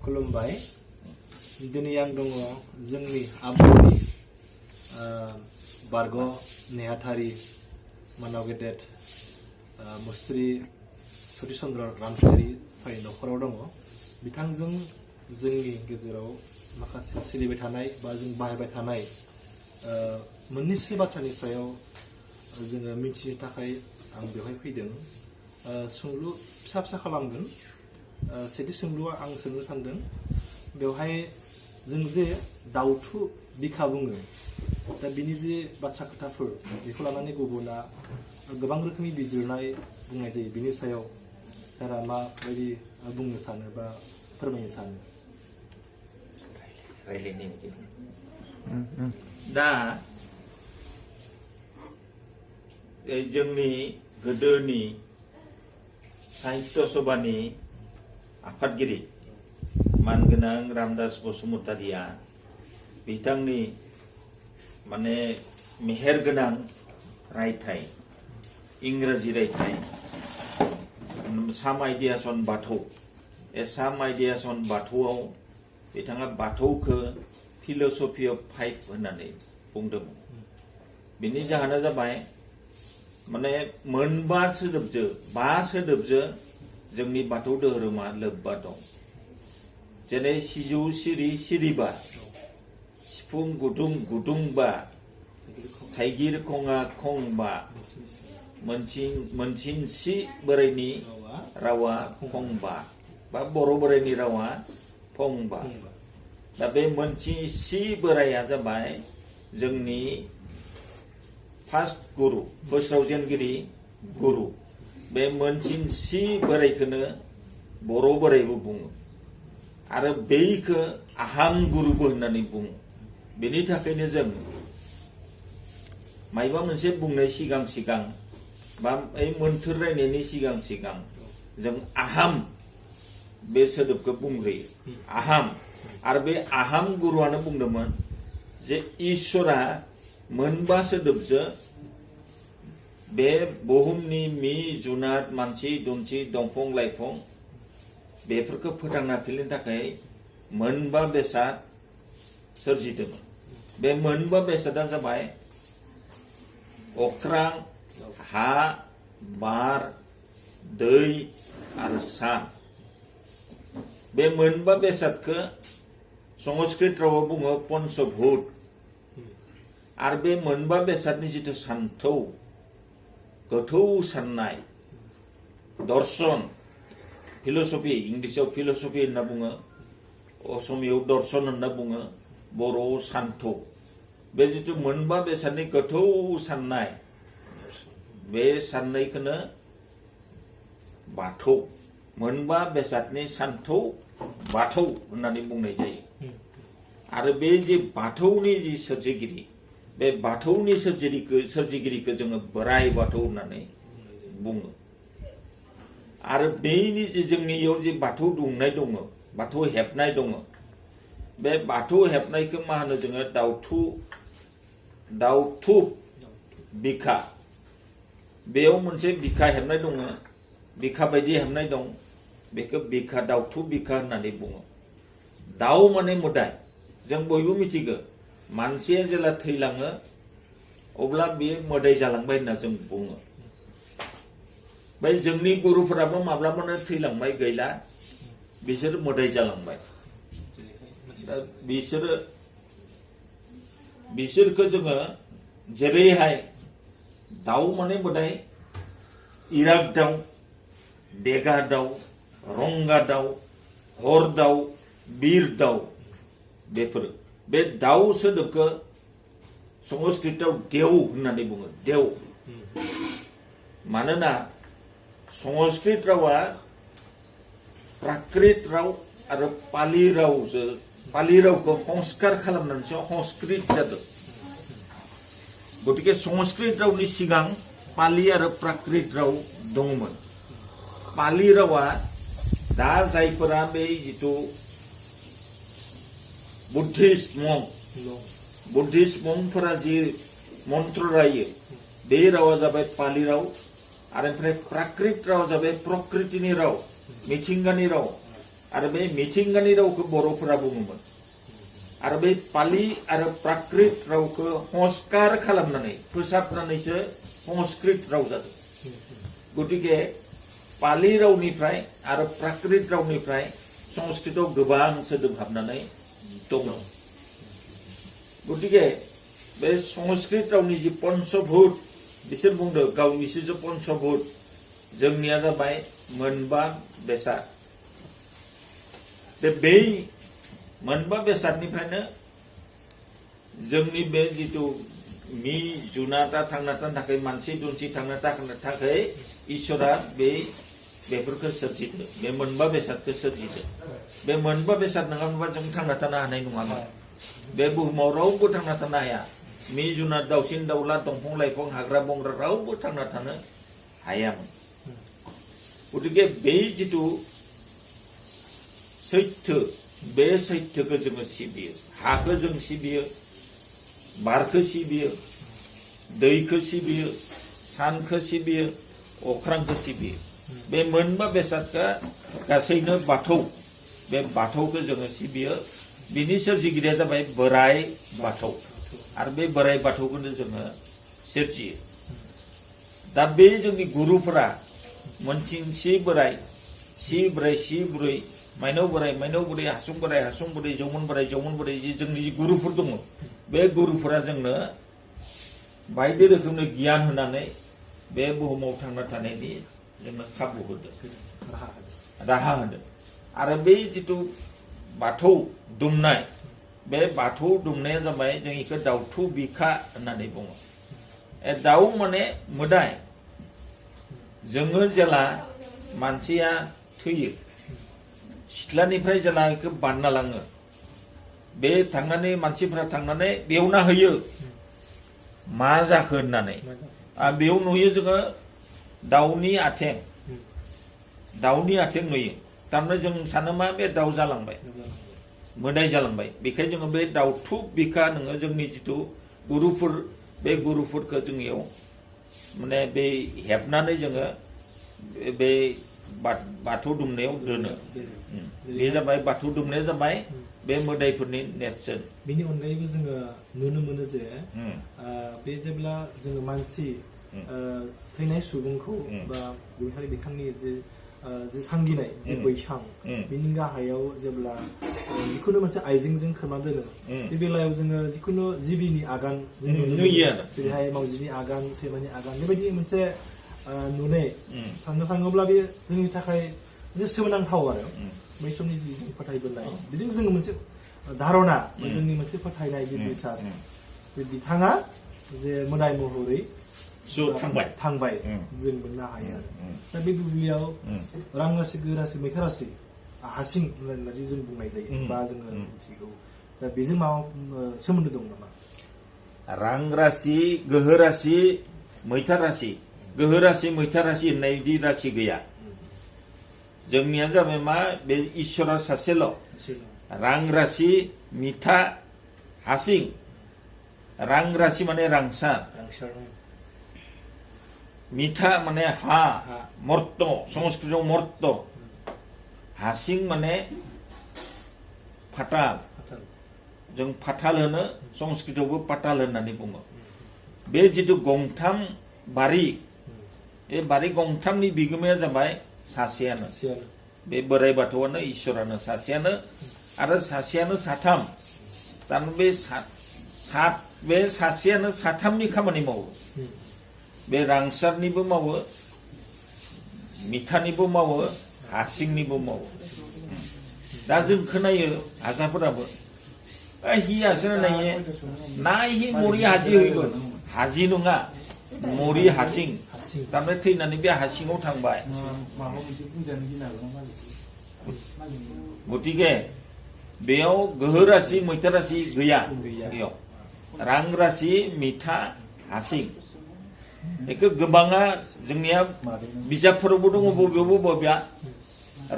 खुलुमबाय दिनै आं दङ जोंनि आबहावानि बारग' नेहाथारि मानाव गेदेर मुस्रि सतिश चन्द्र रामसियारि साय नखराव दङ बिथांजों जोंनि गेजेराव माखासे सोलिबाय थानाय बा जों बाहायबाय थानाय मोननैसो बाथ्रानि सायाव जोङो मिथिनो थाखाय आं बेवहाय फैदों सोंलु फिसा फिसा खालामगोन सेथि सोंलुआ आं सोंनो सानदों बेवहाय जों जे दाउथु बिखा बुङो दा बिनि जे बाथ्रा खोथाफोर बेखौ लानानै गुबुना गोबां रोखोमनि बिजिरनाय बुंनाय जायो बिनि सायाव सारा माबायदि बुंनो सानो बा फोरमायनो सानो दा जोंनि गोदोनि साहित्य सभानि आफादगिरि मानगोनां रामदास बसुमतारिया बिथांनि माने मेहेरगोनां रायथाइ इंराजि रायथाइ साम आइडियास अन बाथौ साम आइडियास अन बाथौआव बिथाङा बाथौखौ फिलसफि अफ फाइभ होननानै बुंदोंमोन बिनि जाहोना जाबाय माने मोनबा सोदोबजों जोंनि बाथौ धोरोमा लोब्बा दं जेरै सिजौ सिरि सिरिबा सिफुं गुदुं गुदुंबा थाइगिर खङा खंबा मोनसिनसि बोराइनि रावा फंबा बा बर' बोराइनि रावा फंबा दा बे मोनसिनसि बोराइया जाबाय जोंनि फार्स्ट गुरु बोसोरावजेनगिरि गुरु बे मोनसिनसि बोराइखौनो बर' बोराइबो बुङो आरो बेखौ आहाम गुरुबो होननानै बुङो बेनि थाखायनो जों मायबा मोनसे बुंनाय सिगां बा मोन्थोर रायनायनि सिगां जों आहाम बे सोदोबखौ बुंग्रोयो आहाम आरो बे आहाम गुरुआनो बुंदोंमोन जे इसोरा मोनबा सोदोबजों बे बुहुमनि मि जुनाद मानसि दुमसि दंफां लाइफां बेफोरखौ फोथांना लाखिनो थाखाय मोनबा बेसाद सोरजिदोंमोन बे मोनबा बेसादा जाबाय अख्रां हा बार दै आरो सान बे मोनबा बेसादखौ संस्कृत रावाव बुङो पन्चभूत आरो बे मोनबा बेसादनि जिथु सान्थौ गोथौ साननाय दर्शन फिलसफि इंलिसाव फिलसफि होनना बुङो असमियाव दर्शन होनना बुङो बर'आव सान्थौ बे जिथु मोनबा बेसादनि गोथौ साननाय बे साननायखौनो बाथौ मोनबा बेसादनि सान्थौ बाथौ होननानै बुंनाय जायो आरो बे जे बाथौनि जि सोरजिगिरि बे बाथौनि सोरजिगिरिखौ जोङो बोराइ बाथौ होननानै बुङो आरो बेनि जे जोंनियाव जे बाथौ दुंनाय दङ बाथौ हेबनाय दङ बे बाथौ हेबनायखौ मा होनो जोङो दाउथु बिखा बेयाव मोनसे बिखा हेबनाय दङ बिखा बायदि हेबनाय दं बेखौ बिखा दाउथु बिखा होननानै बुङो दाउ माने मोदाय जों बयबो मिथिगौ मानसिया जेला थैलाङो अब्ला बे मोदाय जालांबाय होनना जों बुङो बै जोंनि गुरुफोराबो माब्लाबानो थैलांबाय गैला बिसोर मोदाय जालांबाय बिसोरखौ जोङो जेरैहाय दाउ माने मोदाय इराग दाउ देगा दाउ रंगा दाउ हर दाउ बिर दाउ बेफोर बे दाउ सोदोबखौ संस्कृतआव देव होननानै बुङो देव मानोना संस्कृत रावा प्राकृत राव आरो पालि रावखौ संस्कार खालामनानैसो संस्कृत जादों गतिके संस्कृत रावनि सिगां पालि आरो प्राकृत राव दंमोन पालि रावा दा जायफोरा बे जिथु बुद्धिस्ट मंकफोरा जि मन्त्र रायो बे रावा जाबाय पालि राव आरो ओमफ्राय प्राकृत रावा जाबाय प्रकृतिनि राव मिथिंगानि राव आरो बे मिथिंगानि रावखौ बर'फोरा बुङोमोन आरो बे पालि आरो प्राकृत रावखौ संस्कार खालामनानै फोसाबनानैसो संस्कृत राव जादों गतिके पालि रावनिफ्राय आरो प्राकृत रावनिफ्राय संस्कृतआव गोबां सोदोब हाबनानै दङ गतिके बे संस्कृत रावनि जि पंचभूत बिसोर बुंदों गाव बिसोरजों पंचभूत जोंनिया जाबाय मोनबा बेसाद बे मोनबा बेसादनिफ्रायनो जोंनि बे जितु मी जुनादा थांना थानो थाखाय मानसि दुमसि थांना थानो थाखाय इसोरा बेफोरखौ सोरजिदो बे मोनबा बेसादखौ सोरजिदो बे मोनबा बेसाद नङामोनबा जों थांना थानो हानाय नङामोन बे बुहुमाव रावबो थांना थानो हाया मी जुनाद दाउसिन दाउला दंफां लाइफां हाग्रा बंग्रा रावबो थांना थानो हायामोन गतिके बे जितु सैथो बे सैथोखौ जोङो सिबियो हाखौ जों सिबियो बारखौ सिबियो दैखौ सिबियो सानखौ सिबियो अख्रांखौ सिबियो बे मोनबा बेसादखौ गासैनो बाथौ बे बाथौखौ जोङो सिबियो बिनि सोरजिगिरिया जाबाय बोराय बाथौ आरो बे बोराय बाथौखौनो जोङो सोरजियो दा बे जोंनि गुरुफोरा मोनसिं सि बोराय सि बुरै माइनाव बोराय हासुं बोराय जौमोन बोराय जि जोंनि जि गुरुफोर दङ बे गुरुफोरा जोंनो बायदि रोखोमनि गियान होनानै बे बुहुमाव थांना थानायनि जोंनो खाबु होदों राहा होदों आरो बे जितु बाथौ दुमनाय बे बाथौ दुमनाया जाबाय जों इखौ दाउथु बिखा होननानै बुङो दाउ माने मोदाय जोङो जेला मानसिया थैयो सिथ्लानिफ्राय जेला इखौ बानना लाङो बे थांनानै मानसिफोरा थांनानै बेवना होयो मा जाखो होननानै बेयाव नुयो जोङो दाउनि आथें नुयो थारमाने जों सानो मा बे दाउ जालांबाय मोदाय जालांबाय बेखायनो जोङो बे दाउथु बिखा नोङो जोंनि जितु गुरुफोर बे गुरुफोरखौ जोंनियाव माने बे हेबनानै जोङो बे बाथौ दुमनायाव दोनो बे जाबाय बाथौ दुमनाया जाबाय बे मोदायफोरनि नेरसोन बेनि अनगायैबो जोङो नुनो मोनो जे बे जेब्ला जोङो मानसि थैनाय सुबुंखौ बा बेनिखायनो बिथांनि जे सांगिनाय जे बैसां बिनि गाहायाव जेब्ला जिखुनु मोनसे आइजेंजों खोमा दोनो बे बेलायाव जोङो जिखुनु जिबिनि आगान नुयो जेरैहाय मावजिनि आगान सैमानि आगान बेबायदि मोनसे नुनाय साननो थाङोब्ला बे जोंनि थाखाय मोनसे सोमोनांथाव आरो बै समनि जि जों फोथायबोनाय बेजों जोङो मोनसे धारना जोंनि मोनसे फोथायनाय जे बिसास जे बिथाङा जे मोदाय महरै थांबाय जों मोननो हायो आरो दा बे बुब्लियाव रां राशि गोराशि मैथा राशि हासिं होननानै जों बुंनाय जायो बा जोङो मिथिगौ दा बेजों माबा सोमोन्दो दं नामा रां राशि गोहो राशि मैथा राशि गोहो राशि मैथा राशि होननाय बिदि राशि गैया जोंनिया जाबाय मा बे इसोरा सासेल' रां राशि मिथा हासिं रां राशि माने रांसार मिठा माने हा मर्त संस्कृतआव मर्त हासिं माने फाटाल जों फाटाल होनो संस्कृतआवबो पाताल होननानै बुङो बे जितु गंथाम बारि बे बारि गंथामनि बिगोमाया जाबाय सासेयानो बे बोराइ बाथौआनो इसोरानो सासेयानो आरो सासेयानो साथाम थारमाने बे सासेयानो साथामनि खामानि मावो बे रांसारनिबो मावो मिठानिबो मावो हासिंनिबो मावो दा जों खोनायो हाजाफोराबो हि हासिं नायो ना हि मरि हाजि हैगोन हाजि नङा मरि हासिं थारमाने थैनानै बे हासिङाव थांबाय गतिके बेयाव गोहो राशि मैथा राशि गैया बेयाव रां राशि मिठा हासिं बेखौ गोबाङा जोंनिया बिजाबफोरावबो दङ बबेबा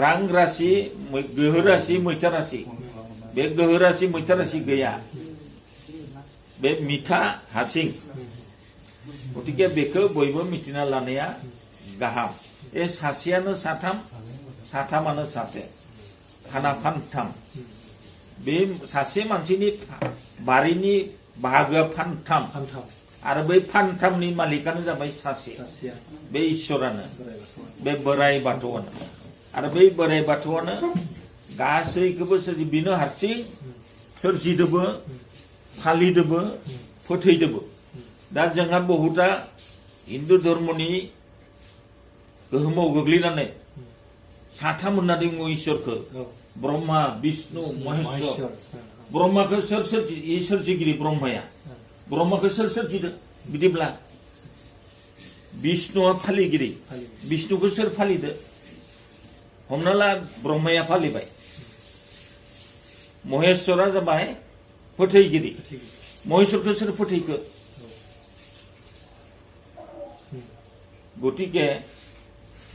रां राशि गोहो राशि मैथा राशि बे गोहो राशि मैथा राशि गैया बे मिठा हासिं गतिके बेखौ बयबो मिथिना लानाया गाहाम ए सासेयानो साथाम साथामानो सासे फाना फानथाम बे सासे मानसिनि बारिनि बाहागोआ फानथाम फानथाम आरो बै फानथामनि मालिकानो जाबाय सासे सासेया बे इसोरानो बोराइ बाथौआ बे बोराइ बाथौआनो आरो बै बोराइ बाथौआनो गासैखौबो सोरजि बिनो हारसिं सोरजिदोबो फालिदोबो फोथैदोबो दा जोंहा बहुता हिन्दु धर्मनि गोहोमाव गोग्लैनानै साथाम होननानै बुङो इसोरखौ औ ब्रह्मा विष्णु महेश्वर महेश्वर ब्रह्माखौ सोर सोरजिगिरि ब्रह्माया ब्रह्माखौ सोर सोरजिदों बिदिब्ला विष्णुआ फालिगिरि विष्णुखौ सोर फालिदो हमना ला ब्रह्माया फालिबाय महेश्वरा जाबाय फोथैगिरि महेश्वरखौ सोर फोथैखो गतिके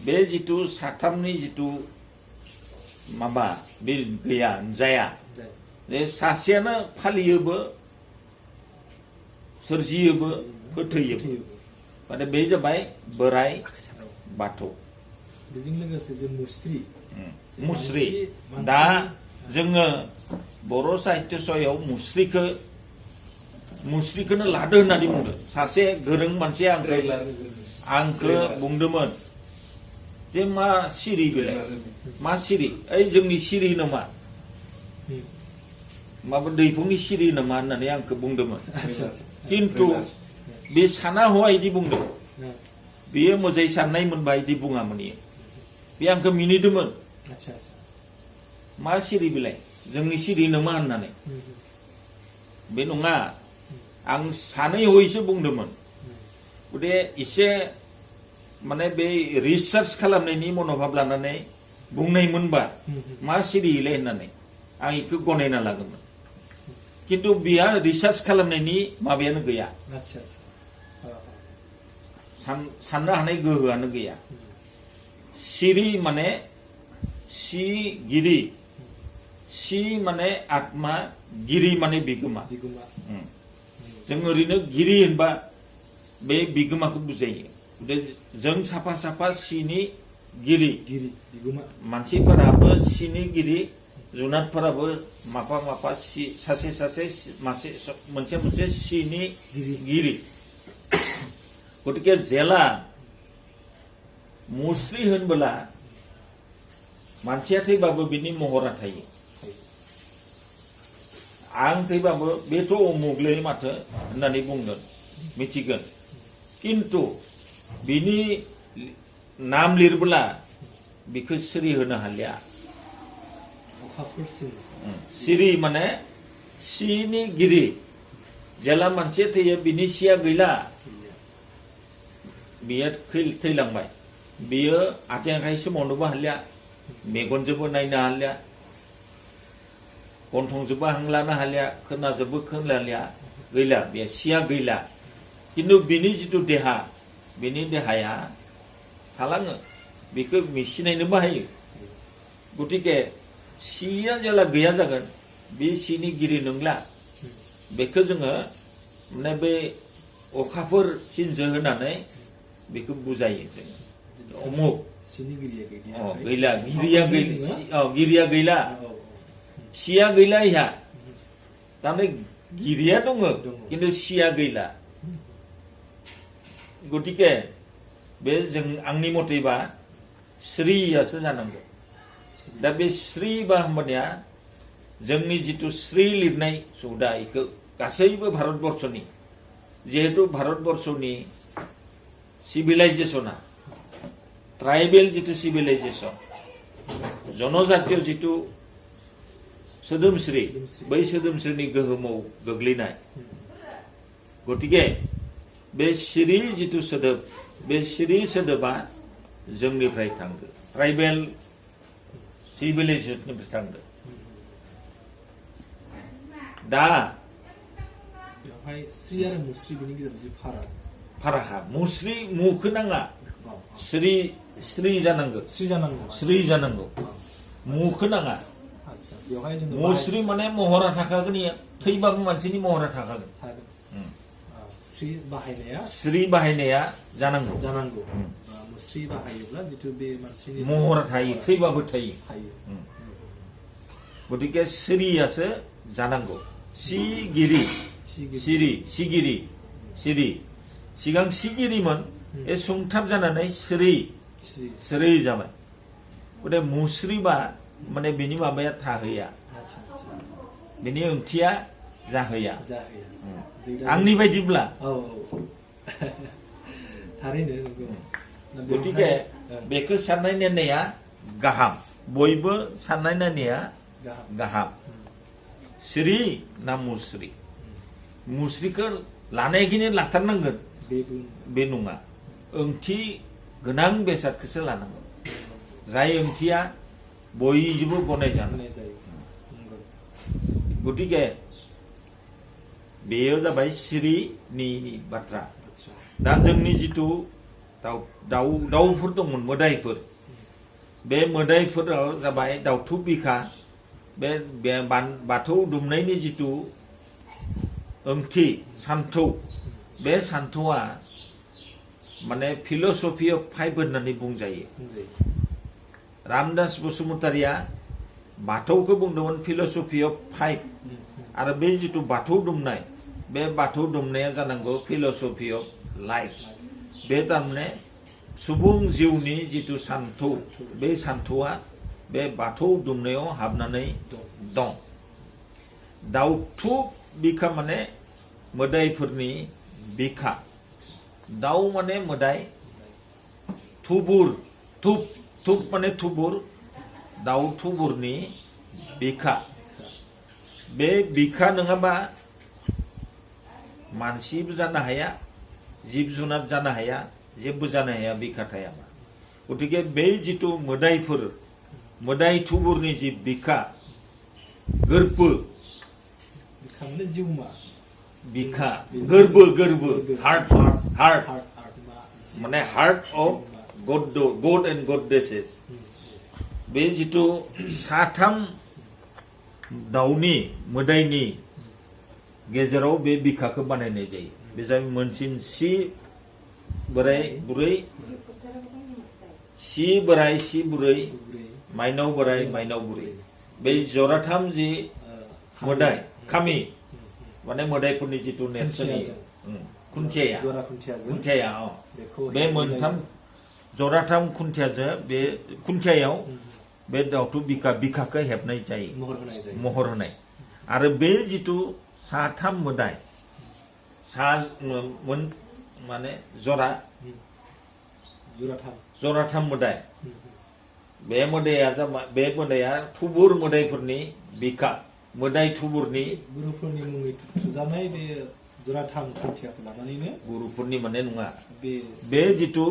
बे जिथु साथामनि जिथु माबा बे गैया जाया बे सासेयानो फालियोबो सोरजियोबो फोथैयोबो माने बे जाबाय बोराइ बाथौ बेजों लोगोसे जे मुस्रि दा जोङो बर' साहित्य सभायाव मुस्रिखौनो लादो होननानै बुंदों सासे गोरों मानसिया आंखौ बुंदोंमोन जे मा सिरि बेलाय मा सिरि ओइ जोंनि सिरि नामा माबा दैफुंनि सिरि नामा होननानै आंखौ बुंदोंमोन खिन्थु बे साना हवा इदि बुंदों बेयो मोजाङै साननाय मोनबा इदि बुङामोन इयो बे आंखौ मिनिदोंमोन मा सिरि बेलाय जोंनि सिरि नामा होननानै बे नङा आं सानै हयैसो बुंदोंमोन गते एसे माने बे रिसार्च खालामनायनि मनोभाब लानानै बुंनाय मोनबा मा सिरियैलाय होननानै आं इखौ गनायना लागोमोन खिन्थु बिहा रिसार्च खालामनायनि माबायानो गैया साननो हानाय गोहोआनो गैया सिरि माने सिगिरि सि माने आत्मा गिरि माने बिगोमा जों ओरैनो गिरि होनबा बे बिगोमाखौ बुजायो जों साफा साफा सिनि गिरि मानसिफोराबो सिनि गिरि जुनादफोराबो माफा माफा सासे सासे मासे मोनसे सिनि गिरि गतिके जेला मुस्रि होनबोला मानसिया थैबाबो बिनि महरा थायो आं थैबाबो बेथ' अमुगलै माथो होननानै बुंगोन मिथिगोन किन्तु बिनि नाम लिरबोला बिखौ सिरि होनो हालिया सिरि माने सिनि गिरि जेला मानसिया थैयो बिनि सिया गैला बियो थैलांबाय बियो आथिं आखाइ सोमावनोबो हालिया मेगनजोंबो नायनो हालिया गन्थंजोंबो हां लानो हालिया खोनाजोंबो खोनालिया गैला बे सिया गैला किन्तु बिनि जिथु देहा बिनि देहाया थालाङो बेखौ मिसिनायनोबो हायो गतिके सिया जेला गैया जागोन बे सिनि गिरि नंला बेखौ जोङो माने बे अखाफोर सिनजो होनानै बेखौ बुजायो जोङो अमुक गैला गिरिया गैला सिया गैला इहा तारमाने गिरिया दङ किन्तु सिया गैला गतिके बे जों आंनि मथेबा श्रीयासो जानांगौ दा बे श्री बा होमबानिया जोंनि जिथु श्री लिरनाय सुदा इखौ गासैबो भारतबर्षनि जिहेतु भारतबर्षनि सिभिलाइजेसना ट्राइबेल जिथु सिभिलाइजेसन जनजातीय जिथु सोदोमस्रि बै सोदोमस्रिनि गोहोमाव गोग्लैनाय गतिके बे श्री जिथु सोदोब बे श्री सोदोबा जोंनिफ्राय थांदो ट्राइबेल सिभिलाइजेसननिफ्राय थांदो दा श्री आरो मुस्रि बिनि गेजेराव जि फारागा मुस्रि मुखौ नाङा श्री जानांगौ मुखौ नाङा मुस्रि माने महरा थाखागोन इयो थैबाबो मानसिनि महरा थाखागोन श्री बाहायनाया जानांगौ मुस्रि बाहायोब्ला जिथु बे मानसिनि महरा थायो थैबाबो थायो गतिके सिरियासो जानांगौ सिगिरि सिगिरि सिरि सिगां सिगिरिमोन ए सुंथाब जानानै सिरि जाबाय गते मुस्रिबा माने बिनि माबाया थाहैया बिनि ओंथिया जाहैया आंनि बायदिब्ला थारैनो नंगौ गतिके बेखौ साननाय नायनाया गाहाम बयबो साननाय नायनाया गाहाम सिरि ना मुस्रि मुस्रिखौ लानायखिनि लाथारनांगोन बे नङा ओंथि गोनां बेसादखौसो लानांगोन जाय ओंथिया बयजोंबो गनायजानाय गतिके बेयो जाबाय सिरिनि बाथ्रा दा जोंनि जिथु दाउफोर दंमोन मोदायफोर बे मोदायफोराव जाबाय दाउथु बिखा बे बाथौ दुमनायनि जिथु ओंथि सान्थौ बे सान्थौआ माने फिलसफि अफ फाइभ होननानै बुंजायो रामदास बसुमतारिया बाथौखौ बुंदोंमोन फिलसफि अफ फाइभ आरो बे जिथु बाथौ दुमनाय बे बाथौ दुमनाया जानांगौ फिलसफि अफ लाइफ बे थारमाने सुबुं जिउनि जिथु सान्थौ बे सान्थौआ बे बाथौ दुमनायाव हाबनानै दं दाउथु बिखा माने मोदायफोरनि बिखा दाउ माने मोदाय थुबुर थुब माने थुबुर दाउ थुबुरनि बिखा बे बिखा नङाबा मानसिबो जानो हाया जिब जुनार जानो हाया जेबो जानो हाया बिखा थायाबा गतिके बे जिथु मोदाय थुबुरनि जि बिखा गोर्बो बिखा गोर्बो हार्ट माने heart of God and goddesses बे जिथु साथाम दाउनि मोदायनि गेजेराव बे बिखाखौ बानायनाय जायो बे जाबाय मोनसिन सि बोराय बुरै सि बोराय सि बुरै माइनाव बोराय माइनाव बुरै बे जराथाम जि मोदाय खामि माने मोदायफोरनि जिथु नेरसोननि खुन्थिया बे मोनथाम जराथाम खुन्थियाजों बे खुन्थियायाव बे दाउथु बिखाखौ हेबनाय जायो महर होनाय आरो बे जिथु साथाम मोदाय माने जराथाम मोदाय बे मोदाया थुबुर मोदायफोरनि बिखा मोदाय थुबुरनि गुरुफोरनि मुङै थुजानाय बे जराथाम खुन्थियाखौ लानानैनो गुरुफोरनि माने नङा बे जिथु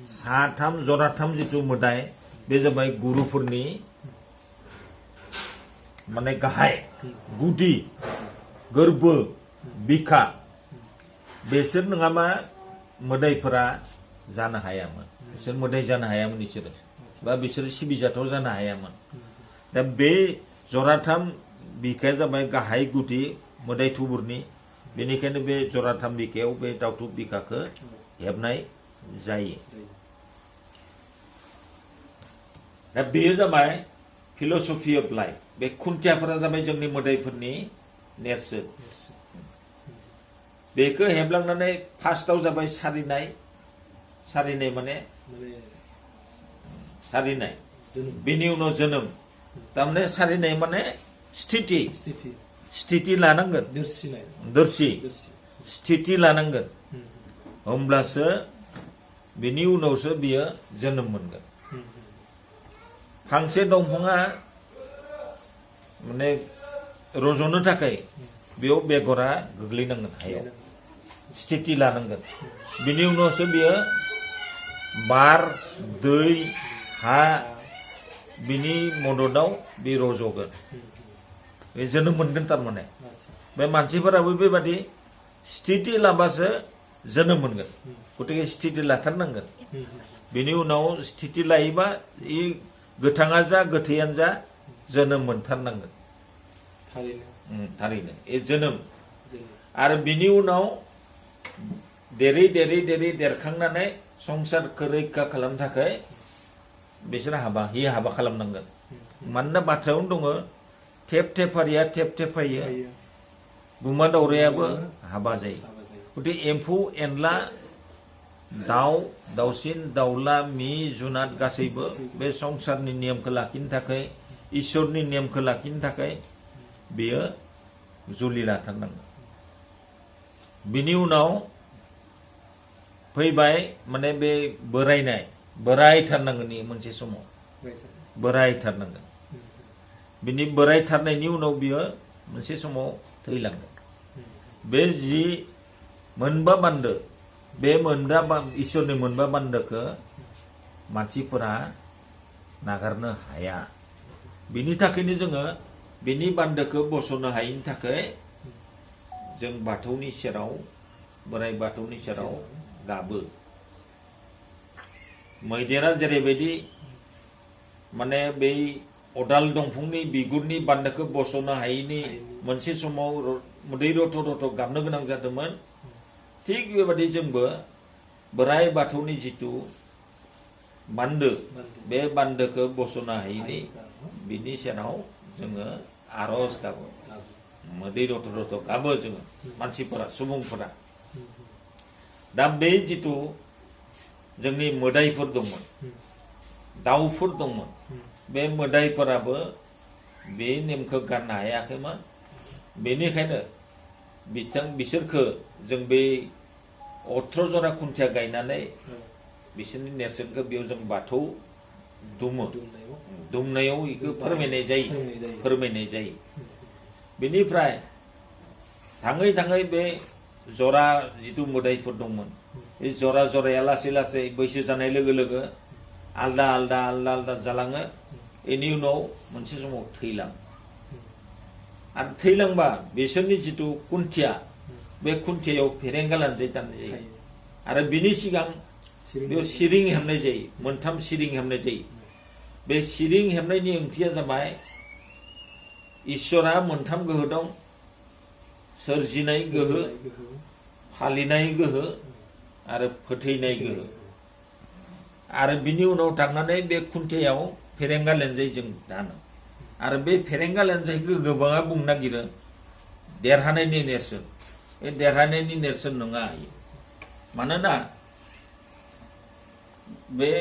साथाम जराथाम जिथु मोदाय बे जाबाय गुरुफोरनि माने गाहाय गुदि गोर्बो बिखा बेसोर नङाबा मोदायफोरा जानो हायामोन बिसोर मोदाय जानो हायामोन बिसोरो बा बिसोरो सिबिजाथाव जानो हायामोन दा बे जराथाम बिखाया जाबाय गाहाय गुदि मोदाय थुबुरनि बेनिखायनो बे जराथाम बिखायाव बे दाउथु बिखाखौ हेबनाय जायो दा बेयो जाबाय फिलसफि अफ लाइफ बे खुन्थियाफोरा जाबाय जोंनि मोदायफोरनि नेरसोन बेखौ हेबलांनानै फार्स्टआव जाबाय सारिनाय माने सारिनाय बेनि उनाव जोनोम थारमाने सारिनाय माने स्थिति लानांगोन दोरसि स्थिति लानांगोन होमब्लासो बेनि उनावसो बियो जोनोम मोनगोन फांसे दंफाङा माने रज'नो थाखाय बेयाव बेगरा गोग्लैनांगोन हायाव स्थिति लानांगोन बिनि उनावसो बियो बार दै हा बिनि मददाव बे रज'गोन बे जोनोम मोनगोन थारमाने बे मानसिफोराबो बेबादि स्थिति लाबासो जोनोम मोनगोन गतिके स्थिति लाथारनांगोन बिनि उनाव स्थिति लायोबा इ गोथाङा जा गोथैयानो जा जोनोम मोनथारनांगोन थारैनो ए जोनोम आरो बिनि उनाव देरै देरखांनानै संसारखौ रैखा खालामनो थाखाय बिसोर हाबा खालामनांगोन मानोना बाथ्रायावनो दङ थेब थेफारिया थेब थेफायो फैयो गुमा दावरायाबो हाबा जायो हाबा जायो गते एम्फौ एनला दाउ दाउसिन दाउला मि जुनाद गासैबो बे संसारनि नियमखौ लाखिनो थाखाय इसोरनि नियमखौ लाखिनो थाखाय बेयो जुलि लाथारनांगौ बिनि उनाव फैबाय माने बे बोरायथारनांगोन मोनसे समाव बोरायथारनांगोन बिनि बोरायथारनायनि उनाव बियो मोनसे समाव थैलांगोन बे जि मोनबा बान्दो बे इसोरनि मोनबा बान्दोखौ मानसिफोरा नागारनो हाया बिनि थाखायनो जोङो बिनि बान्दोखौ बस'नो हायिनि थाखाय जों बाथौनि सेराव बोराइ बाथौनि सेराव गाबो मैदेरा जेरैबायदि माने बै अदाल दंफांनि बिगुरनि बान्दोखौ बस'नो हायिनि मोनसे समाव दै रथ' रथ' गाबनो गोनां जादोंमोन थिग बेबादि जोंबो बोराइ बाथौनि जिथु बान्दो बे बान्दोखौ बस'नो हायिनि बिनि सेराव जोङो आर'ज गाबो दै रथ' रथ' गाबो जोङो मानसिफोरा सुबुंफोरा दा बे जिथु जोंनि मोदाइफोर दंमोन दाउफोर दंमोन बे मोदाइफोराबो बे नेमखौ गारनो हायाखैमोन बेनिखायनो बिसोरखो जों बे 18 जरा खुन्थिया गायनानै बिसोरनि नेरसोनखौ बेयाव जों बाथौ दुमनायाव बेखौ फोरमायनाय जायो बेनिफ्राय थाङै थाङै बे जरा जिथु मोदाइफोर दंमोन बे जराया लासै लासै बैसो जानाय लोगो लोगो आलदा आलदा जालाङो बेनि उनाव मोनसे समाव थैलाङो आरो थैलांबा बिसोरनि जिथु खुन्थिया बे खुन्थियायाव फेरेंगा लानजाय दाननाय जायो आरो बिनि सिगां बेयाव सिरिं हेबनाय जायो मोनथाम सिरिं हेबनाय जायो बे सिरिं हेबनायनि ओंथिया जाबाय इसोरा मोनथाम गोहो दं सोरजिनाय गोहो फालिनाय गोहो आरो फोथैनाय गोहो आरो बिनि उनाव थांनानै बे खुन्थियायाव फेरेंगा लानजाय जों दानो आरो बे फेरेंगा लानजायखौ गोबाङा बुंनो नागिरो देरहानायनि नेरसोन बे देरहानायनि नेरसोन नङा मानोना बे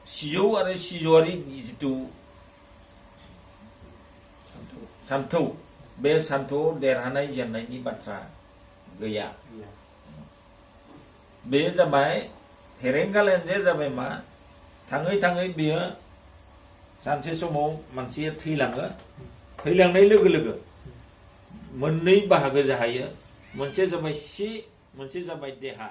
सिजौ आरो सिजौआरि जिथु सान्थौ बे सान्थौआव देरहानाय जेननायनि बाथ्रा गैया बे जाबाय फेरेंगा लानजाया जाबाय मा थाङै थाङै बेयो सानसे समाव मानसिया थैलाङो थैलांनाय लोगो लोगो मोननै बाहागो जाहैयो मोनसे जाबाय मोनसे जाबाय देहा